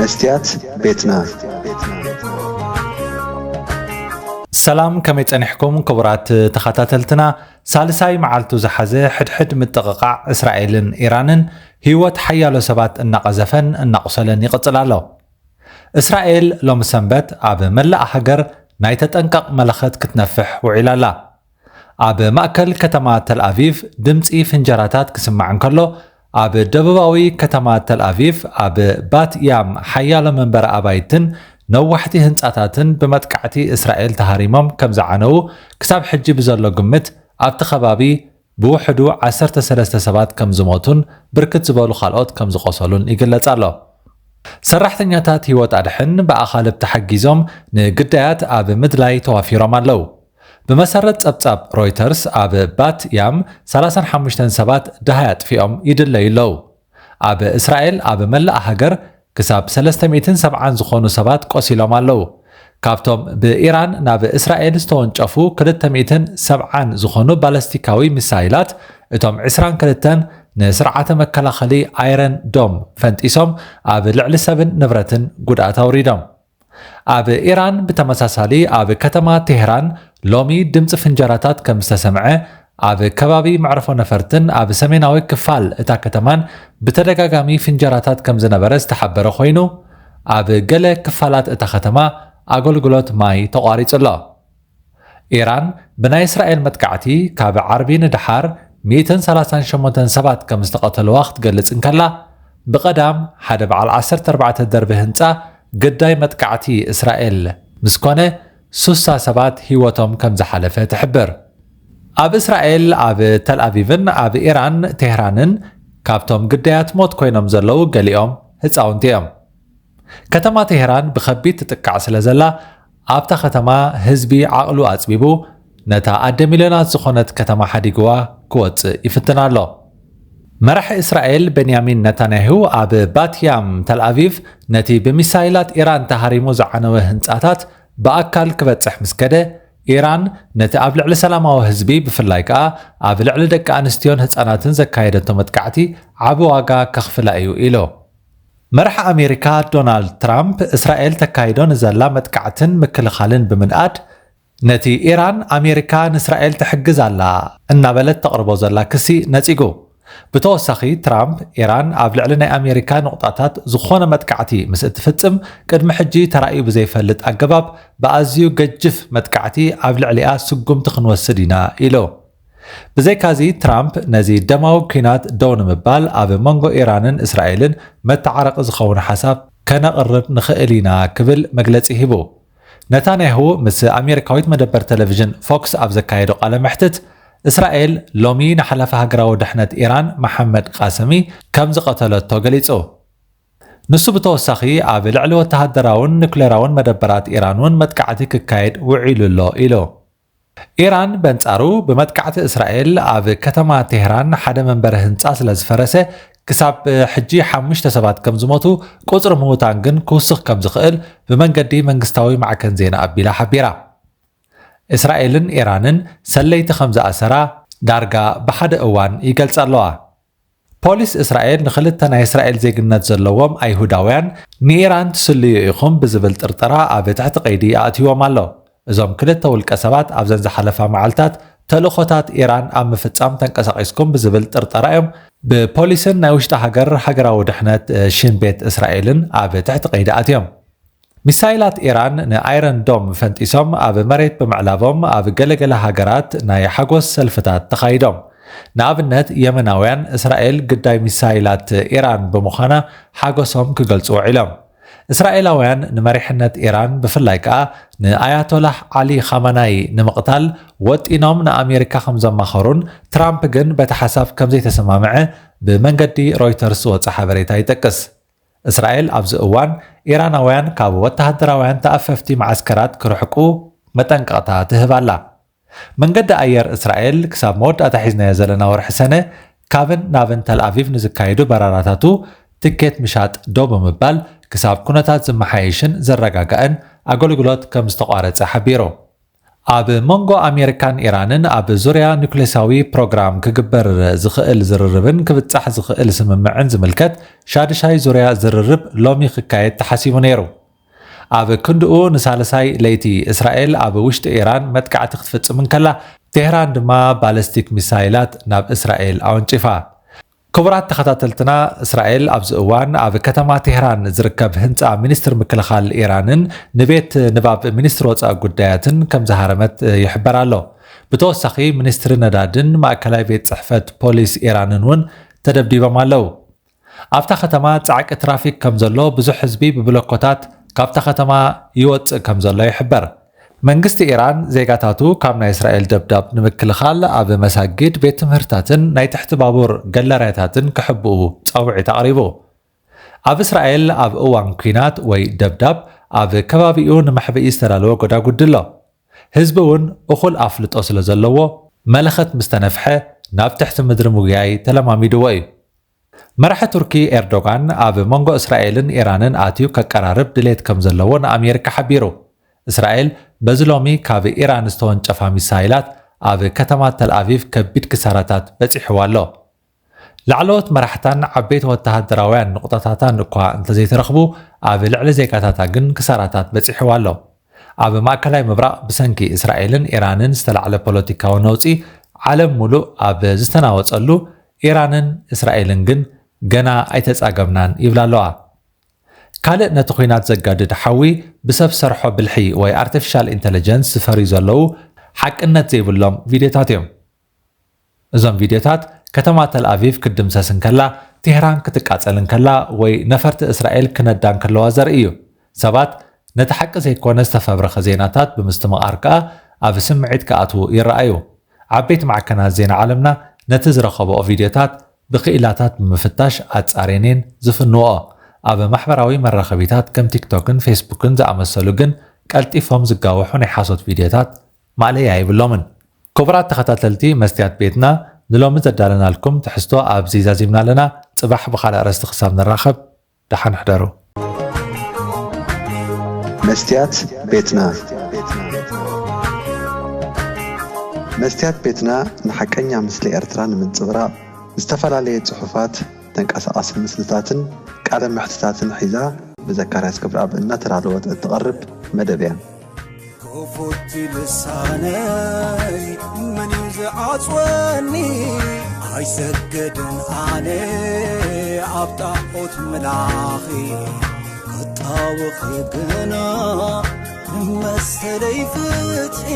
መስትያት ቤትና። ሰላም፣ ከመይ ጸኒሕኩም ክቡራት ተኸታተልትና? ሳልሳይ መዓልቱ ዝሓዘ ሕድሕድ ምጥቕቓዕ እስራኤልን ኢራንን ህይወት ሓያሎ ሰባት እናቐዘፈን እናቑሰለን ይቕጽል ኣሎ። እስራኤል ሎሚ ሰንበት ኣብ መላእ ሃገር ናይ ተጠንቀቕ መለኸት ክትነፍሕ ውዒላ ኣላ። ኣብ ማእከል ከተማ ተልኣቪቭ ድምጺ ፍንጀራታት ክስማዕ እንከሎ፣ ኣብ ደቡባዊ ከተማ ተልኣቪቭ ኣብ ባት ያም ሓያሎ መንበሪ ኣባይትን ነዋሕቲ ህንጻታትን ብመጥቃዕቲ እስራኤል ተሃሪሞም ከም ዝዓነዉ ክሳብ ሕጂ ብዘሎ ግምት ኣብቲ ከባቢ ብውሕዱ ዓሰርተ ሰለስተ ሰባት ከም ዝሞቱን ብርክት ዝበሉ ካልኦት ከም ዝቖሰሉን ይግለጽ ኣሎ። ሰራሕተኛታት ህይወት ኣድሕን ብኣኻልብ ተሓጊዞም ንግዳያት ኣብ ምድላይ ተዋፊሮም ኣለዉ። ብመሰረት ጸብጻብ ሮይተርስ ኣብ ባት ያም ሰላሳን ሓሙሽተን ሰባት ደሃይ ኣጥፊኦም ይድለዩ ኣለዉ። ኣብ እስራኤል ኣብ መላእ ሃገር ክሳብ ሰለስተ ሚእትን ሰብዓን ዝኾኑ ሰባት ቆሲሎም ኣለዉ። ካብቶም ብኢራን ናብ እስራኤል ዝተወንጨፉ ክልተ ሚእትን ሰብዓን ዝኾኑ ባለስቲካዊ ሚሳይላት፣ እቶም ዕስራን ክልተን ንስርዓተ መከላኸሊ ኣይረን ዶም ፈንጢሶም ኣብ ልዕሊ ሰብን ንብረትን ጉድኣት ኣውሪዶም። ኣብ ኢራን ብተመሳሳሊ ኣብ ከተማ ቴህራን ሎሚ ድምፂ ፍንጀራታት ከም ዝተሰምዐ፣ ኣብ ከባቢ መዕርፎ ነፈርትን ኣብ ሰሜናዊ ክፋል እታ ከተማን ብተደጋጋሚ ፍንጀራታት ከም ዝነበረ ዝተሓበረ ኮይኑ፣ ኣብ ገለ ክፋላት እታ ከተማ ኣገልግሎት ማይ ተቋሪጹ ኣሎ። ኢራን ብናይ እስራኤል መጥቃዕቲ ካብ ዓርቢ ንደሓር ሚእትን ሰላሳን ሸሞንተን ሰባት ከም ዝተቐተልዋ ክትገልጽ እንከላ፣ ብቐዳም ሓደ በዓል ዓሰርተ ኣርባዕተ ደርቢ ህንጻ ግዳይ መጥቃዕቲ እስራኤል ምስ ኮነ፣ ሱሳ ሰባት ህይወቶም ከም ዝሓለፈ ትሕብር። ኣብ እስራኤል ኣብ ተልኣቪቭን ኣብ ኢራን ቴህራንን ካብቶም ግዳያት ሞት ኮይኖም ዘለዉ ገሊኦም ህጻውንቲ እዮም። ከተማ ቴህራን ብኸቢድ ትጥቃዕ ስለ ዘላ፣ ኣብታ ከተማ ህዝቢ ዓቕሉ ኣጽቢቡ ነታ ኣደ ሚልዮናት ዝኾነት ከተማ ሓዲግዋ ክወጽእ ይፍትን ኣሎ። መራሒ እስራኤል ቤንያሚን ነታንያሁ ኣብ ባትያም ተልኣቪቭ ነቲ ብሚሳይላት ኢራን ተሃሪሙ ዝዓነወ ህንጻታት ብኣካል ክበጽሕ ምስ ከደ፣ ኢራን ነቲ ኣብ ልዕሊ ሰላማዊ ህዝቢ፣ ብፍላይ ከኣ ኣብ ልዕሊ ደቂ ኣንስትዮን ህጻናትን ዘካየደቶ መጥቃዕቲ ዓቢ ዋጋ ከኽፍላ እዩ ኢሉ። መራሒ ኣሜሪካ ዶናልድ ትራምፕ እስራኤል ተካይዶ ንዘላ መጥቃዕትን ምክልኻልን ብምንኣድ፣ ነቲ ኢራን ኣሜሪካ ንእስራኤል ትሕግዝ ኣላ እናበለት ተቕርቦ ዘላ ክሲ ነጺጉ። ብተወሳኺ ትራምፕ ኢራን ኣብ ልዕሊ ናይ ኣሜሪካ ንቑጣታት ዝኾነ መጥቃዕቲ ምስ እትፍጽም ቅድሚ ሕጂ ተራእዩ ብዘይፈልጥ ኣገባብ ብኣዝዩ ገጅፍ መጥቃዕቲ ኣብ ልዕሊኣ ስጉምቲ ክንወስድ ኢና ኢሉ። ብዘይካዚ ትራምፕ ነዚ ደማዊ ኲናት ደው ንምባል ኣብ መንጎ ኢራንን እስራኤልን መተዓረቒ ዝኸውን ሓሳብ ከነቕርብ ንኽእል ኢና ክብል መግለጺ ሂቡ። ነታንያሁ ምስ ኣሜሪካዊት መደበር ቴሌቪዥን ፎክስ ኣብ ዘካየዶ ቃለ መሕትት፣ እስራኤል ሎሚ ንሓላፊ ሃገራዊ ድሕነት ኢራን መሓመድ ቃሰሚ ከም ዝቐተለቶ ገሊጹ። ንሱ ብተወሳኺ ኣብ ልዕሊ ወተሃደራውን ኑክሌራውን መደበራት ኢራን እውን መጥቃዕቲ ክካየድ ውዒሉ ኣሎ ኢሉ። ኢራን በንጻሩ ብመጥቃዕቲ እስራኤል ኣብ ከተማ ቴህራን ሓደ መንበሪ ህንጻ ስለ ዝፈረሰ ክሳብ ሕጂ ሓሙሽተ ሰባት ከም ዝሞቱ፣ ቁጽሪ ምዉታን ግን ክውስኽ ከም ዝኽእል ብመንገዲ መንግስታዊ ማዕከን ዜና ኣቢላ ሓቢራ። እስራኤልን ኢራንን ሰለይቲ ከም ዝኣሰራ ዳርጋ ብሓደ እዋን ይገልጻ ኣለዋ። ፖሊስ እስራኤል ንኽልተ ናይ እስራኤል ዜግነት ዘለዎም ኣይሁዳውያን ንኢራን ትስልዩ ኢኹም ብዝብል ጥርጠራ ኣብ ትሕቲ ቀይዲ ኣእትይዎም ኣሎ። እዞም ክልተ ውልቀ ሰባት ኣብዘን ዝሓለፋ መዓልታት ተልእኾታት ኢራን ኣብ ምፍጻም ተንቀሳቒስኩም ብዝብል ጥርጠራ እዮም ብፖሊስን ናይ ውሽጢ ሃገር ሃገራዊ ድሕነት ሽን ቤት እስራኤልን ኣብ ትሕቲ ቀይዲ ኣትዮም። ሚሳይላት ኢራን ንኣይረን ዶም ፈንጢሶም ኣብ መሬት ብምዕላቦም ኣብ ገለገለ ሃገራት ናይ ሓጎስ ሰልፍታት ተኻይዶም። ንኣብነት የመናውያን እስራኤል ግዳይ ሚሳይላት ኢራን ብምዃና ሓጎሶም ክገልጹ ውዒሎም። እስራኤላውያን ንመሪሕነት ኢራን ብፍላይ ከኣ ንኣያቶላህ ዓሊ ኻመናይ ንምቕታል ወጢኖም ንኣሜሪካ ከም ዘማኸሩን ትራምፕ ግን በቲ ሓሳብ ከም ዘይተሰማምዐ ብመንገዲ ሮይተርስ ዝወጸ ሓበሬታ ይጠቅስ። እስራኤል ኣብዚ እዋን ኢራናውያን ካብ ወተሃደራውያን ተኣፈፍቲ መዓስከራት ክርሕቁ መጠንቀቕታ ትህብ ኣላ። መንገዲ ኣየር እስራኤል ክሳብ መወዳእታ ሒዝናዮ ዘለና ወርሒ ሰነ ካብን ናብን ተልኣቪቭ ንዝካየዱ በረራታቱ ትኬት ምሻጥ ደው ብምባል ክሳብ ኩነታት ዝመሓየሽን ዝረጋጋእን ኣገልግሎት ከም ዝተቋረጸ ሓቢሩ። ኣብ መንጎ ኣሜሪካን ኢራንን ኣብ ዙርያ ኑክሌሳዊ ፕሮግራም ክግበር ዝኽእል ዝርርብን ክብጻሕ ዝኽእል ስምምዕን ዝምልከት ሻድሻይ ዙርያ ዝርርብ ሎሚ ክካየድ ተሓሲቡ ነይሩ። ኣብ ክንድኡ ንሳልሳይ ለይቲ እስራኤል ኣብ ውሽጢ ኢራን መጥቃዕቲ ክትፍጽም እንከላ፣ ቴህራን ድማ ባለስቲክ ሚሳይላት ናብ እስራኤል ኣወንጪፋ። ክቡራት ተኸታተልትና፣ እስራኤል ኣብዚ እዋን ኣብ ከተማ ቴህራን ዝርከብ ህንጻ ሚኒስትር ምክልኻል ኢራንን ንቤት ንባብ ሚኒስትር ወጻኢ ጉዳያትን ከም ዝሃረመት ይሕበር ኣሎ። ብተወሳኺ፣ ሚኒስትሪ ነዳድን ማእከላይ ቤት ጽሕፈት ፖሊስ ኢራንን እውን ተደብዲቦም ኣለዉ። ኣብታ ከተማ ጻዕቂ ትራፊክ ከም ዘሎ፣ ብዙሕ ህዝቢ ብብለኮታት ካብታ ከተማ ይወጽእ ከም ዘሎ ይሕበር። መንግስቲ ኢራን ዜጋታቱ ካብ ናይ እስራኤል ደብዳብ ንምክልኻል ኣብ መሳጊድ፣ ቤት ትምህርታትን ናይ ትሕቲ ባቡር ገለርያታትን ክሕብኡ ጻውዒት ኣቕሪቡ። ኣብ እስራኤል ኣብ እዋን ኲናት ወይ ደብዳብ ኣብ ከባቢኡ ንመሕብኢ ዝተዳለወ ጎዳጉዲ ኣሎ። ህዝቢ እውን እኹል ኣፍልጦ ስለ ዘለዎ፣ መለኸት ምስ ተነፍሐ ናብ ትሕቲ ምድሪ ምጉያይ ተለማሚድዎ እዩ። መራሒ ቱርኪ ኤርዶጋን ኣብ መንጎ እስራኤልን ኢራንን ኣትዩ ከቀራርብ ድሌት ከም ዘለዎ ንኣሜሪካ ሓቢሩ። እስራኤል በዚ ሎሚ ካብ ኢራን ዝተወንጨፋ ሚሳይላት ኣብ ከተማ ተልኣቪቭ ከቢድ ክሳራታት በጺሕዋ ኣሎ። ላዕለዎት መራሕታን ዓበይቲ ወተሃደራውያን ንቑጣታታን እኳ እንተዘይተረኽቡ፣ ኣብ ልዕሊ ዜጋታታ ግን ክሳራታት በጺሕዋ ኣሎ። ኣብ ማእከላይ ምብራቕ ብሰንኪ እስራኤልን ኢራንን ዝተላዕለ ፖለቲካዊ ነውጺ ዓለም ሙሉእ ኣብ ዝተናወጸሉ፣ ኢራንን እስራኤልን ግን ገና ኣይተጻገምናን ይብላ ኣለዋ። ካልእ ነቲ ኲናት ዘጋድድ ሓዊ ብሰብ ሰርሖ ብልሒ ወይ ኣርቲፊሻል ኢንተለጀንስ ዝፈርዩ ዘለዉ ሓቅነት ዘይብሎም ቪድዮታት እዮም። እዞም ቪድዮታት ከተማ ተልኣቪቭ ክትድምሰስ እንከላ፣ ቴህራን ክትቃጸል እንከላ ወይ ነፈርቲ እስራኤል ክነዳ እንከለዋ ዘርኢ እዩ። ሰባት ነቲ ሓቂ ዘይኮነ ዝተፈብረኸ ዜናታት ብምስትምቓር ከኣ ኣብ ስምዒት ክኣትዉ ይረኣዩ። ዓበይቲ ማዕከናት ዜና ዓለምና ነቲ ዝረኸብኦ ቪድዮታት ብክኢላታት ብምፍታሽ ኣጻርየን እየን ዝፍንዎ። ኣብ ማሕበራዊ መራኸቢታት ከም ቲክቶክን ፌስቡክን ዝኣመሰሉ ግን ቀልጢፎም ዝጋውሑ ናይ ሓሶት ቪድዮታት ማእለያ የብሎምን። ክቡራት ተኸታተልቲ መስትያት ቤትና፣ ንሎሚ ዘዳለናልኩም ትሕዝቶ ኣብዚ ዛዚምና ኣለና። ጽባሕ ብኻልእ ኣርእስቲ ክሳብ ንራኸብ፣ ደሓን ሕደሩ። መስትያት ቤትና። መስትያት ቤትና ንሓቀኛ ምስሊ ኤርትራ ንምንጽብራቕ ዝተፈላለየ ጽሑፋት፣ ተንቀሳቓሲ ምስልታትን ቃለ መሕትታትን ሒዛ ብዘካርያስ ገብረኣብ እናተዳለወት እትቐርብ መደብ እያ። ክፉት ልሳነይ መን እዩ ዝዓጽወኒ? ኣይሰግድን ኣነ ኣብ ጣዖት ምላኺ፣ ክጣወኺ ግና መሰለይ ፍትሒ።